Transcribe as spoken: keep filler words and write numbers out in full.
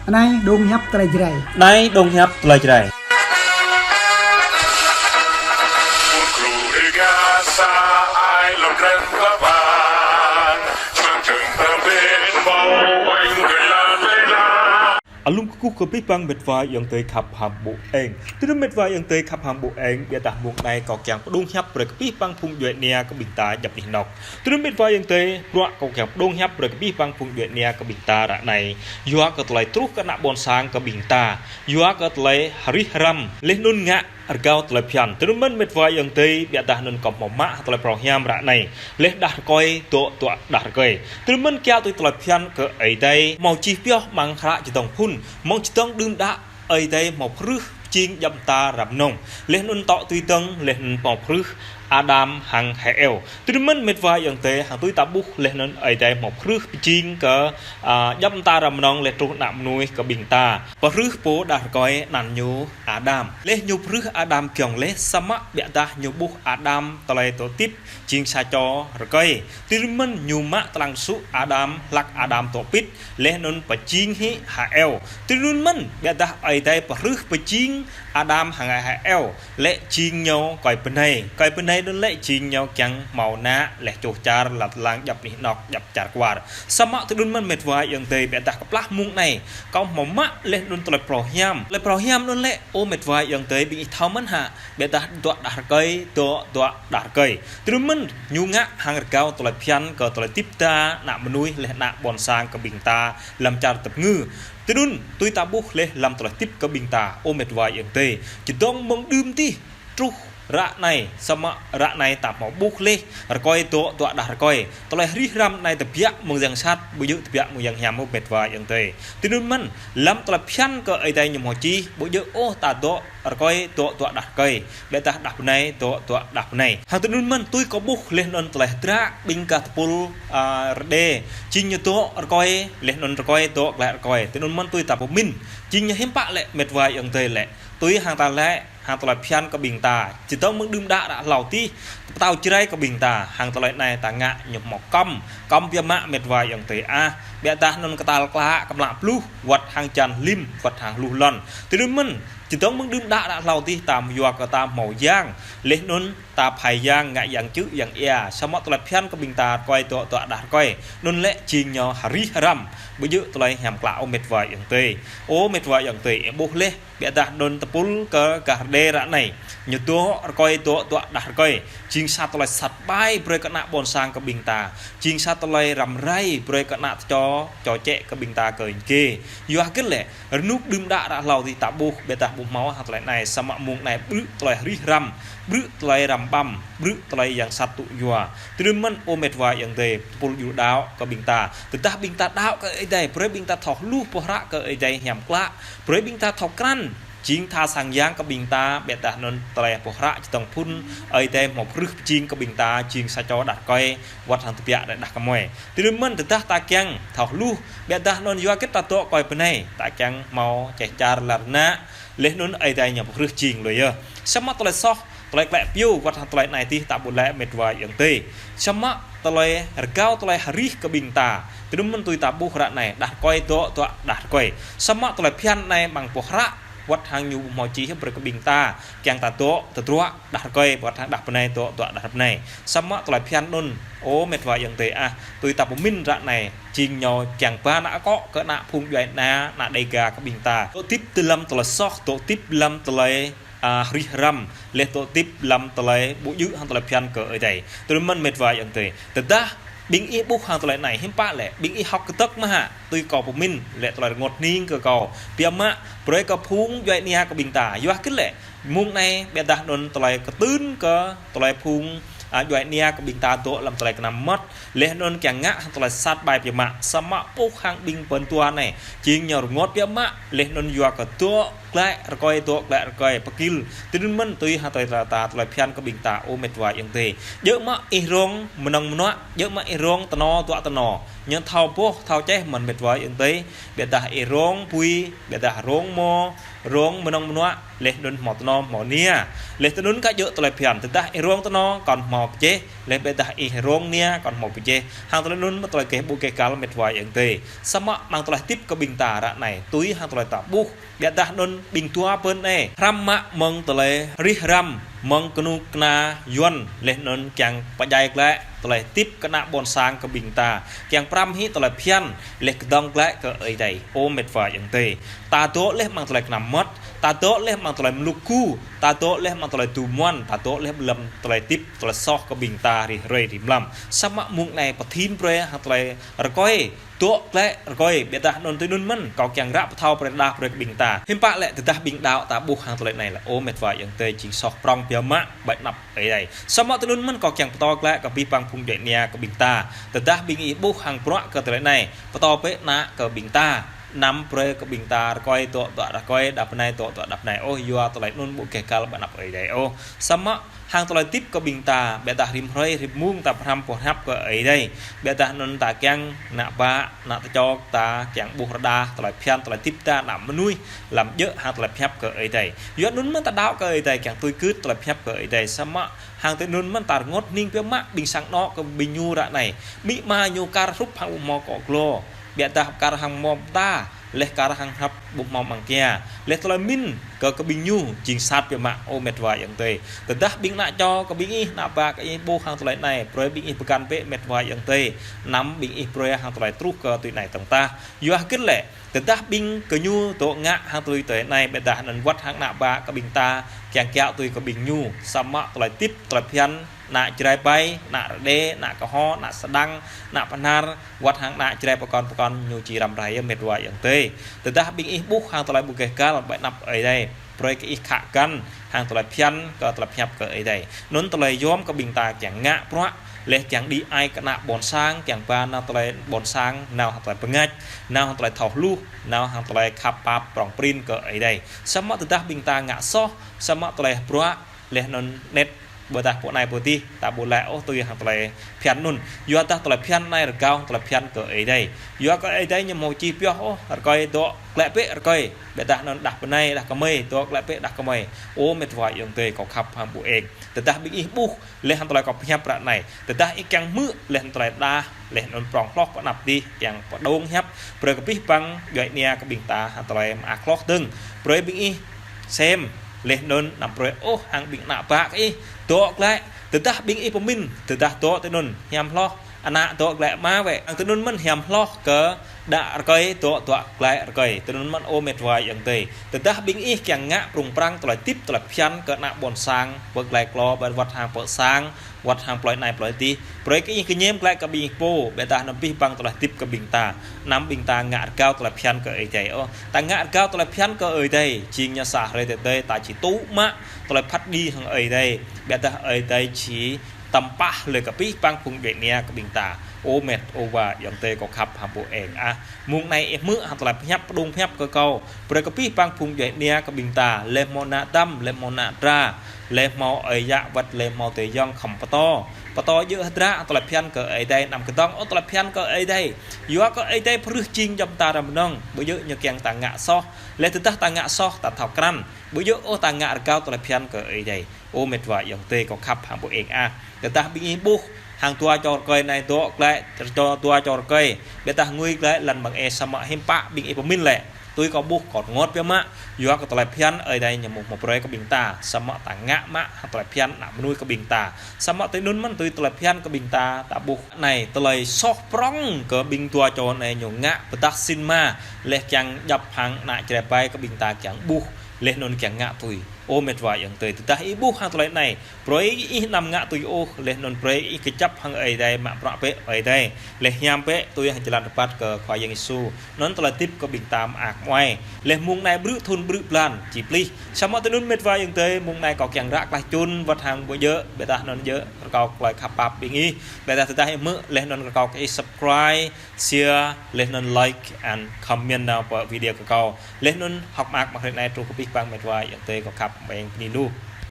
Anai dong hiăp tơlơi Jrai. Anai dong hiăp tơlơi Jrai. Alum kơkuh kơ abih bang mĕt wa ayŏng adơi khăp hăng ƀô eng. Tơdơi mĕt wa ayŏng adơi khăp hăng ƀô eng, biă dah mông anai kâo kiăng pơdŏng hiăp brơi kơ abih bang phung djuai ania kơ ƀing ta djŏp anih anŏk. Tơdơi mĕt wa ayŏng adơi, bruă kâo kiăng pơdŏng hiăp brơi kơ abih bang phung djuai ania kơ ƀing ta ră anai. Yua kơ tơlơi truh kơ ană ƀôn sang kơ ƀing ta. Yua kơ tơlơi arih aram. Laih anŭn ngă rơgao tơlơi phiăn. Tơdơi mơ̆n mĕt wa ayŏng adơi, biă dah anŭn kâo hmâo mă tơlơi phrâo hiam ră anai. Laih đah rơkơi, dŏ dŏ đah rơkơi. Tơdơi mơ̆n kiaŏ tui tơlơi phiăn kơ Ơi Adai. Hmâo čih pioh amăng hră čơdơ̆ng phŭn. Mơ̆ng čơdơ̆ng đưm đă Ơi Adai hmâo phrưh pơjing djŏp mơta ram mơnơ̆ng. Laih anŭn tŏ tui dơ̆ng, laih anŭn hmâo phrưh Adam hăng Hêwô. Tơdơi mơ̆n mĕt wa ayŏng adơi, hăng tui ta ƀuh laih anŭn Ơi Adai hmâo phrưh pơjing kơ, a, djŏp mơta ram mơnơ̆ng laih truh ană mơnuih kơ ƀing ta. Phrưh pô đah rơkơi anăn ñu Adam. Laih ñu phrưh Adam giŏng laih samơ̆ biă dah ñu ƀuh Adam tơlơi dŏ hơdip jing sa čô rơkơi. Tơdơi mơ̆n ñu mă tơlang sŭ Adam, hlăk Adam dŏ pĭt, laih anŭn pơjing hĭ Hêwô. Tơdơi mơ̆n biă dah Ơi Adai phrưh pơjing Adam hăng Hêwô. Laih jing ñu rơkơi bơnai. Rơkơi bơnai anŭn laih jing ñu kiăng hmâo ană, laih čoh čar, lăp lăng djŏp anih anŏk, djŏp čar kwar. Samơ̆ tơdơi mơ̆n mĕt wa ayŏng adơi, biă dah kơplah mông anai. Kâo hmâo mă laih anŭn tơlơi phrâo hiam. Tơlơi phrâo hiam anŭn laih, ơ mĕt wa ayŏng adơi, ƀing ih thâo mơ̆n hă. Biă dah dŏ đah rơkơi, dŏ dŏ đah rơkơi. Tơdơi mơ̆n ñu ngă hăng rơgao tơlơi phiăn kơ tơlơi hơdip ta, ană mơnuih laih ană ƀôn sang kơ ƀing ta, lăm čar tơpơngư. Tơdơi anŭn tui ta ƀuh laih lăm tơlơi hơdip kơ ƀing ta, ơ mĕt wa ayŏng adơi. Čơdơ̆ng mơ̆ng đưm tih, truh ră anai, samơ̆ ră anai ta hmâo ƀuh laih, rơkơi dŏ dŏ đah rơkơi. Tơlơi arih aram anai tơbiă mơ̆ng yang sat, ƀu djơ̆ tơbiă mơ̆ng yang hiam ôh mĕt wa ayŏng adơi. Tơdơi mơ̆n, lăm tơlơi phiăn kơ Ơi Adai ñu hmâo čih, ƀu djơ̆ ôh ta dŏ rơkơi dŏ dŏ đah rơkơi. Biă dah đah bơnai dŏ dŏ đah bơnai. Hăng tơdơi mơ̆n tui kâo ƀuh laih anŭn tơlơi hơdră ƀing gah tơpul, a, Rơđê. Jing ñu dŏ rơkơi, laih anŭn rơkơi dŏ glaĭ rơkơi. Tơdơi mơ̆n tui ta pơmĭn. Jing ñu hiư̆m pă lĕ mĕt wa ayŏng adơi lĕ. Tui hăng ta lĕ, hăng tơlơi phiăn kơ ƀing ta. Čơdơ̆ng mơ̆ng đưm đă ră hlâo tih. Pơtao Jrai kơ ƀing ta. Hăng tơlơi anai ta ngă ñu hmâo kăm. Kăm biă mă mĕt wa ayŏng adơi ah. Biă dah anŭn kơtal klă, kơmlă bluh, wơ̆t hăng čan lim, wơ̆t hăng hluh lŏn. Tơdơi mơ̆n, čơdơ̆ng mơ̆ng đưm đă ră hlâo tih ta yua kơ ta hmâo yang. Laih anŭn ta phai yang, ngă yang čư̆ yang ia. Samơ̆ tơlơi phiăn kơ ƀing ta rơkơi dŏ dŏ đah rơkơi. Anŭn lĕ jing ñu arih aram. Ƀu djơ̆ tơlơi hiam klă ơ mĕt wa ayŏng adơi. Ơ mĕt wa ayŏng adơi, ih ƀuh laih. Biă dah anŭn tơpul kơ gah Rơđê ră anai. Ñu dŏ rơkơi dŏ dŏ đah rơkơi. Jing sa tơlơi sat ƀai brơi kơ ană ƀôn sang kơ ƀing ta. Jing sa tơlơi răm rai brơi kơ ană tơčô, čô čĕ kơ ƀing ta kơ ing kê. Yua hơget lĕ, rơnŭk đưm đă ră hlâo tih ta ƀuh, biă dah ƀu hmâo hă tơlơi anai, samơ̆ mông anai ƀrư̆ tơlơi arih aram, ƀrư̆ tơlơi răm ƀăm, ƀrư̆ tơlơi yang sat tŭ yua. Tơdơi mơ̆n ơ mĕt wa ayŏng adơi, tơpul djru đaŏ kơ ƀing ta. Tơdah ƀing ta đaŏ kơ Ơi Adai, brơi ƀing ta thâo hluh pơhră kơ Ơi Adai hiam klă. Brơi ƀing ta thâo krăn, jing tha sang yang kơ ƀing ta, biă dah anŭn tơlơi pơhră čơdơ̆ng phŭn, Ơi Adai hmâo phrưh pơjing kơ ƀing ta, jing sa čô đah rơkơi, wơ̆t hăng tơbiă đah kơmơi. Tơdơi mơ̆n tơdah ta kiăng thâo hluh, biă dah anŭn yua hơget ta dŏ rơkơi bơnai, ta kiăng hmâo čeh čar lŏn ană, laih anŭn Ơi Adai ñu phrưh jing lui yơh. Samơ̆ tơlơi soh, tơlơi klĕ pioh, wơ̆t hăng tơlơi anai tih ta ƀu lĕ mĕt wa ayŏng adơi. Samơ̆ tơlơi rơgao tơlơi arih kơ ƀing ta. Tơdơi mơ̆n tui ta ƀuh ră anai, đah rơkơi dŏ dŏ đah rơkơi. Samơ̆ tơlơi phiăn anai mơ̆ng pơhră, wơ̆t hăng ñu ƀu hmâo čih brơi kơ ƀing ta. Kiăng ta dŏ tơdruă đah rơkơi, wơ̆t hăng đah bơnai dŏ dŏ đah bơnai. Samơ̆ tơlơi phiăn anŭn, ơ mĕt wa ayŏng adơi ah, tui ta pơmĭn ră anai, jing ñu kiăng ba ană akŏ kơ ană phung djuai ania, ană Đêga kơ ƀing ta. Dŏ hơdip lăm tơlơi soh, dŏ hơdip lăm tơlơi a, arih aram, laih dŏ hơdip lăm tơlơi ƀu djơ̆ hăng tơlơi phiăn kơ Ơi Adai. Tơdơi mơ̆n mĕt wa ayŏng adơi. Tơdah ƀing ih ƀuh hăng tơlơi anai hiư̆m pă lĕ, ƀing ih hơ̆k kơdơ̆k mơ̆ hă, tui kâo pơmĭn, lĕ tơlơi rơngot hning kơ kâo. Biă mă, brơi kơ phung djuai ania kơ ƀing ta. Yua hơget lĕ, mông anai, biă dah anŭn tơlơi kơtưn kơ tơlơi phung, a, djuai ania kơ ƀing ta dŏ lăm tơlơi kơnăm mơmŏt. Laih anŭn kiăng ngă hăng tơlơi sat ƀai biă mă, samơ̆ ƀuh hăng ƀing pơtuan anai. Jing ñu rơngot biă mă, laih anŭn yua kơ dŏ glaĭ rơkơi, dŏ glaĭ rơkơi, pơkil. Tơdơi mơ̆n tui hăng tơlơi ta, tơlơi phiăn kơ ƀing ta, ơ mĕt wa ayŏng adơi. Djơ̆ mă ih rông mơnơ̆ng mơnuă, djơ̆ mă ih rông tơno, dŏ tơno. Ñu thâo boh, thâo čeh mơ̆n mĕt wa ayŏng adơi. Biă dah ih rông bui, biă dah rông mô, rông mơnơ̆ng mơnuă, laih anŭn hmâo tơno, hmâo ania. Laih tơnŭn kơ djơ̆ tơlơi phiăn, tơdah ih rông tơno, kŏn hmâo hmâo pơjeh, laih biă dah ih rông nia kơ hmâo pơjeh. Hăng tơlơi anŭn mơ̆n tơlơi gêh ƀu gêh găl met wa ayŏng adơi. Samơ̆ amăng tơlơi hơdip kơ ƀing ta ră anai, tui hăng tơlơi ta ƀuh, biă dah anŭn ƀing dua pơ anai hrăm mă mơ̆ng tơlơi rĭh răm mơ̆ng kơnuk kơna Yuan, laih anŭn kiăng pơdjai glaĭ tơlơi hơdip kơ ană ƀôn sang kơ ƀing ta, kiăng pơrăm hĭ tơlơi phiăn, laih kơdŏng glaĭ kơ Ơi Adai. Ơ met wa ayŏng adơi, ta dŏ laih amăng tơlơi kơnăm mơmŏt, ta dŏ laih amăng tơlơi mluk gu, ta dŏ laih amăng tơlơi tŭ muăn, ta dŏ laih amăng tơlơi hơdip, tơlơi soh kơ ƀing ta rĭm hrơi rĭm mlam. Samơ̆ mông anai pơthim brơi hăng tơlơi rơkơi, dŏ glaĭ rơkơi, biă dah anŭn tui anŭn mơ̆n, kâo kiăng ră pơthâo brơi rơđah brơi kơ ƀing ta. Hiư̆m pă lĕ tơdah ƀing đaŏ ta ƀuh hăng tơlơi anai lĕ, ơ met wa ayŏng adơi, jing soh prŏng biă mă ƀơi anăp Ơi Adai. Samơ̆ tui anŭn mơ̆n kâo kiăng pơtô glaĭ kơ abih bang phung djuai ania kơ ƀing ta. Tơdah ƀing ih ƀuh hăng bruă kơ tơlơi anai, pơtô bĕ ană kơ ƀing ta. Anăm brơi kơ ƀing ta rơkơi dŏ dŏ rơkơi, đah bơnai dŏ dŏ đah bơnai ôh, yua tơlơi anŭn ƀu gêh găl ƀơi anăp Ơi Adai ôh. Samơ̆ hăng tơlơi hơdip kơ ƀing ta, biă dah rĭm hrơi rĭm mông ta pơhrăm pơhiăp kơ Ơi Adai. Biă dah anŭn ta kiăng ană bă, ană tơčô ta kiăng ƀuh rơđah tơlơi phiăn, tơlơi hơdip ta ană mơnuih, lăm djơ̆ hăng tơlơi pơhiăp kơ Ơi Adai. Yua anŭn mơ̆n ta đaŏ kơ Ơi Adai kiăng tui gưt tơlơi pơhiăp kơ Ơi Adai. Samơ̆ hăng tui anŭn mơ̆n ta rơngot hning biă mă ƀing sang anŏ kơ ƀing ñu ră anai. Amĭ ama ñu kar hrup hăng ƀu hmâo akŏ glô. Biă dah kar hăng hmâo mơta, laih kar hăng hrăp ƀu hmâo amăng kia. Laih tơlơi pơmĭn kơ kơ ƀing ñu jing sat biă mă, ơ met wa ayŏng adơi. Tơdah ƀing ană tơčô kơ ƀing ih, ană bă kơ ih ƀuh hăng tơlơi anai, brơi ƀing ih pơgăn bĕ met wa ayŏng adơi. Anăm ƀing ih brơi hăng tơlơi truh kơ tui anai tŏng tah. Yua hơget lĕ, tơdah ƀing gơñu dŏ ngă hăng tui tơlơi anai, biă dah anŭn wơ̆t hăng ană bă kơ ƀing ta kiăng kiaŏ tui kơ ƀing ñu, samơ̆ tơlơi hơdip, tơlơi phiăn, ană Jrai ƀai, ană Rơđê, ană Kơho, ană Sơdang, ană Bahnar, wơ̆t hăng ană Jrai pơkŏn pơkŏn ñu či răm rai yơh met wa ayŏng adơi. Tơdah ƀing ih ƀuh hăng tơlơi ƀu gêh găl ƀơi anăp Ơi Adai, brơi kơ ih khă găn hăng tơlơi phiăn kơ tơlơi pơhiăp kơ Ơi Adai. Anŭn tơlơi yom kơ ƀing ta kiăng ngă bruă, laih kiăng đĭ ai kơ ană ƀôn sang, kiăng ba nao tơlơi ƀôn sang, nao hăng tơlơi bơngač, nao hăng tơlơi thâo hluh, nao hăng tơlơi khăp pap prŏng prin kơ Ơi Adai. Samơ̆ tơdah ƀing ta ngă soh, samơ̆ tơlơi bruă, laih anŭn anet, ƀôdah pô anai pô adih, ta ƀu laĭ ôh tui hăng tơlơi phiăn anŭn. Yua dah tơlơi phiăn anai rơgao hăng tơlơi phiăn kơ Ơi Adai. Yua kơ Ơi Adai ñu hmâo čih pioh ôh, rơkơi dŏ glaĭ bĕ rơkơi. Biă dah anŭn đah bơnai đah kơmơi, dŏ glaĭ bĕ đah kơmơi. Ơ met wa ayŏng adơi kâo khăp hăng ƀu eng. Tơdah ƀing ih ƀuh, laih hăng tơlơi kâo pơhiăp ră anai. Tơdah ih kiăng hmư̆, laih hăng tơlơi đah, laih anŭn prŏng hloh pơ anăp adih, kiăng pơdŏng hiăp, brơi kơ abih bang djuai ania kơ ƀing ta hăng tơlơi mơak hloh dơ̆ng. Brơi ƀing ih sem, laih anŭn anăm brơi ôh hăng ƀing ană bă kơ ih dŏ glaĭ. Tơdah ƀing ih pơmĭn, tơdah dŏ tui anŭn hiam hloh, ană dŏ glaĭ ama wĕ, hăng tui anŭn mơ̆n hiam hloh kơ đah rơkơi dŏ dŏ glaĭ rơkơi. Tui anŭn mơ̆n ơ met wa ayŏng adơi. Tơdah ƀing ih kiăng ngă prŭng prăng tơlơi hơdip tơlơi phiăn kơ ană ƀôn sang, pơ glai klô, ƀơi wơ̆t hăng pơ sang, wơ̆t hăng plơi anai plơi adih. Brơi kơ ih kơñăm glaĭ kơ ƀing ih pô, biă dah anŭn abih bang tơlơi hơdip kơ ƀing ta. Anăm ƀing ta ngă rơgao tơlơi phiăn kơ Ơi Adai ôh. Ta ngă rơgao tơlơi phiăn kơ Ơi Adai, jing ñu sa hrơi tơdơi ta či tŭ mă tơlơi phat kơđi hăng Ơi Adai. Biă dah Ơi Adai či tăm pah lui kơ abih bang phung djuai ania kơ ƀing ta. Ơ met, ơ wa, ayŏng adơi kâo khăp hăng ƀu eng ah. Mông anai ih hmư̆ hăng tơlơi pơhiăp pơdŏng hiăp kơ kâo. Brơi kơ abih bang phung djuai ania kơ ƀing ta, laih hmâo ană Dăm, laih hmâo ană Dra, laih hmâo ơi yă wơ̆t laih hmâo adơi ayŏng khŏm pơtô. Pơtô djơ̆ hơdră tơlơi phiăn kơ Ơi Adai, anăm kơdŏng ôh tơlơi phiăn kơ Ơi Adai. Yua kơ Ơi Adai pơrơh jing jăm ta răm mơnơ̆ng, ƀu djơ̆ ñu kiăng ta ngă soh. Laih tơdah ta ngă soh, ta thâo krăn. Ƀu djơ̆ ôh ta ngă rơgao tơlơi phiăn kơ Ơi Adai. Ơ met wa ayŏng adơi kâo khăp hăng ƀu eng ah. Tơdah ƀing ih ƀuh hăng dua čô rơkơi anai dŏ glaĭ, čô dua čô rơkơi, biă dah ngui glaĭ lăn ƀăng ê, samơ̆ hiư̆m pă ƀing ih pơmĭn lĕ. Tui kâo ƀuh kâo rơngot biă mă, yua kơ tơlơi phiăn Ơi Adai ñu hmâo brơi kơ ƀing ta, samơ̆ ta ngă mă hăng tơlơi phiăn ană mơnuih kơ ƀing ta. Samơ̆ tui anŭn mơ̆n tui tơlơi phiăn kơ ƀing ta, ta ƀuh anai tơlơi soh prŏng kơ ƀing dua čô anai ñu ngă pơdah sin ma, laih kiăng djŏp hăng ană Jrai ƀai kơ ƀing ta kiăng ƀuh, laih anŭn kiăng ngă tui. Ơ met wa ayŏng adơi, tơdah ih ƀuh hăng tơlơi anai, brơi ih anăm ngă tui ôh, laih anŭn brơi ih kơjăp hăng Ơi Adai, mă bruă bĕ Ơi Adai. Laih hiam bĕ tui hăng jơlan rơbat kơ Khua Yang Yêsu. Anŭn tơlơi hơdip kơ ƀing ta mơak mơai. Laih mông anai brư̆ thŭn brư̆ blan či plih. Samơ̆ tui anŭn met wa ayŏng adơi, mông anai kâo kiăng ră klaih čun, wơ̆t hăng ƀu djơ̆, biă dah anŭn djơ̆, rơkâo tơlơi khăp pap ƀing ih. Biă dah tơdah ih hmư̆, laih anŭn rơkâo kơ ih subscribe, share, laih anŭn like and comment nao pơ video kơ kâo. Laih anŭn hơ̆k mơak mơ̆ng hrơi anai truh kơ abih bang met wa ayŏng adơi kâo khăp ƀu eng, bơni lu.